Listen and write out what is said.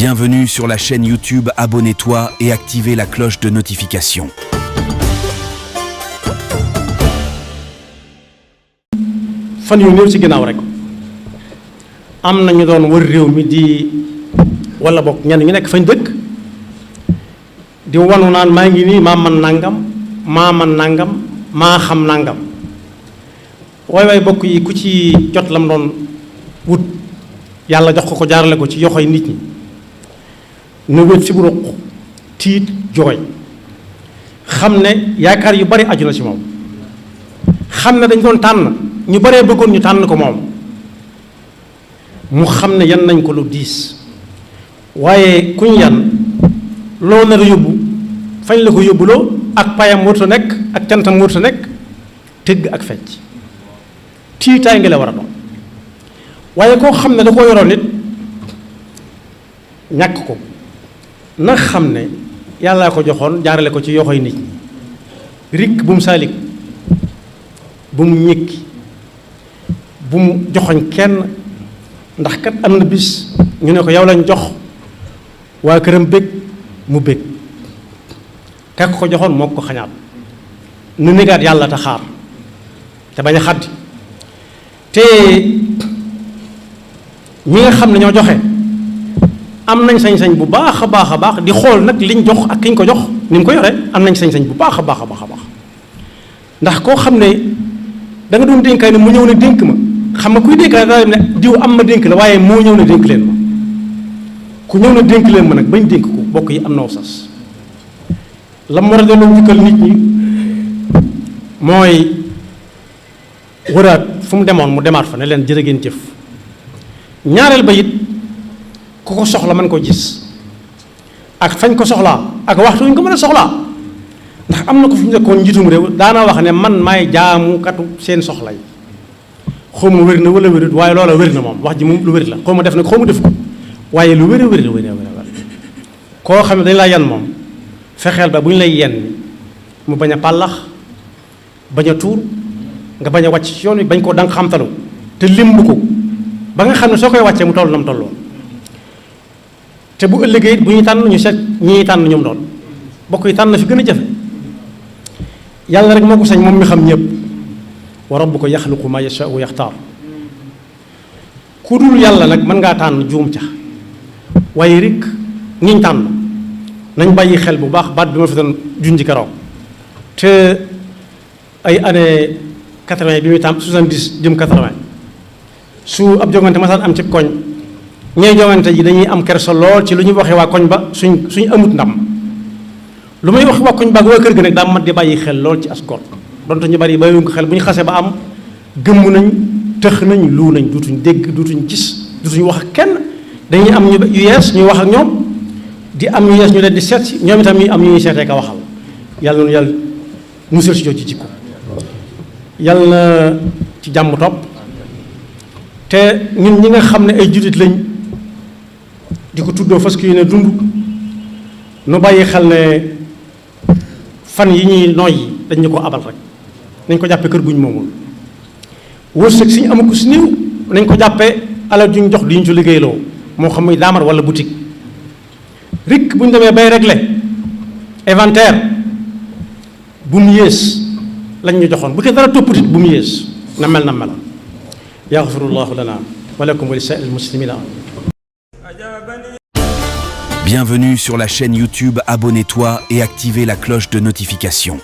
Bienvenue sur la chaîne YouTube, abonne-toi et activez la cloche de notification. fan yu néew ci ginnaaw rek am na ñu doon wër réew mi di wala bokk ñenn ñu nekk fañ dëkk di wanu naan maa ngi nii maa man nangam maa xam nangam waay bokk yi ku ci jot lam doon wut yàlla jox ko jaarale ko ci yoxoy nit ñi nu wét si bu ruq tiit jooy xam ne yaakaar yu bari aju na ci moom xam ne dañ doon tànn ñu baree bëggoon ñu tànn ko moom mu xam ne yan nañ ko lu diis waaye kuñ yan loo nar a yóbbu fañ la ko yóbbuloo ak payam wërta nekk ak cantam wërta nekk tëgg ak fecc tiitaay ngi la war a doon waaye koo xam ne da koo yoroon nit ñàkk ko na xam ne yàllaa ko joxoon jaarale ko ci yoxoy nit ñi rikk bu mu saalik bu mu ñëkki bu mu joxoñ kenn ndax kat am na bis ñu ne ko yow lañ jox waa këram bég mu bég kak ko joxoon moo ko xañaat nu négaat yàlla te xaar te bañ a xaddi te ñi nga xam ne ñoo joxe am nañ sañ-sañ bu baax a baax di xool nag liñ jox ak kiñ ko jox ni mu ko yore am nañ sañ-sañ bu baax a baax ndax koo xam ne da nga doon dénkaay ne mu ñëw ne dénk ma xam nga kuy dénkaay daa ne diw am ma dénk la waaye moo ñëw ne dénk leen ma ku ñëw ne dénk leen ma nag bañ dénk ko bokk yi am na sas la mu war a delloo njukkal nit ñi mooy wëraat fu mu demoon mu demaat fa ne leen jërë ngeen jëf ñaareel ba it ku ko soxla mën ko gis ak fañ ko soxlaa ak waxtu ñu ko mën a soxlaa ndax am na ko fi ñu nekkoon njiitum réew daana wax ne man maay jaamukatu seen soxla yi xaw ma wér na wala wérut waaye loola wér na moom wax ji moom lu wér la xaw ma def na xaw ma def ko waaye lu wér koo xam ne dañ laa yan moom fexeel ba bu ñu lay yenn mu bañ a pàllax bañ a tuur nga bañ a wàcc ci yoon wi bañ ko danga xamtalu te limb ko ba nga xam ne soo koy wàccee mu toll na mu tolloon te bu ëllëgee it bu ñuy tànn ñu seet ñi tànn ñoom doon bokk yi tànn fi gën a jafe yàlla rek moo ko sañ moom mi xam ñëpp wa rabbuka yaxluqu ma yashaa'u wa yaxtaar ku dul yàlla nag mën ngaa tànn juum ca waaye rek ñiñ tànn nañ bàyyi xel bu baax baat bi ma fi doon junji keroog te ay année 80 bi muy tàmm 70 jëm 80 su ab jongante masaan am ci koñ ñooy jongante ji dañuy am kersa lool ci lu ñuy waxee waa koñ ba suñ amut ndam lu may wax waa koñ ba ak waa kër gi nag daa mat di bàyyi xel lool ci as gor donte ñu bari bàyyiwuñ ko xel bu ñu xasee ba am gëmm nañ tëx nañ lu nañ duutuñ dégg duutuñ gis duutuñ wax ak kenn dañuy am yu yees ñuy wax ak ñoom di am yu yees ñu leen di seet si ñoom itam ñuy am ñu ñuy seetee ka waxal yàlla noonu yàlla musal si jooju jikko yàlla na ci jàmm topp te ñun ñi nga xam ne ay jullit lañ di ko tuddoo fas yi ne dund nu bàyyi xel ne fan yi ñuy noyyi dañ ñu ko abal rek nañ ko jàppee kër guñ moomul wërsëg si ñu amu ko si néew nañ ko jàppee alal juñ jox di ñu ci liggéeyloo moo xam muy daamar wala boutique rek bu ñu demee bay régler inventaire bu mu yées lañ ñu joxoon bu ko dara toppatit bu mu yées na mel yaxfirullahu lana wa lakum wa li saa'iril muslimina. Bienvenue sur la chaîne YouTube, abonne-toi et activez la cloche de notification.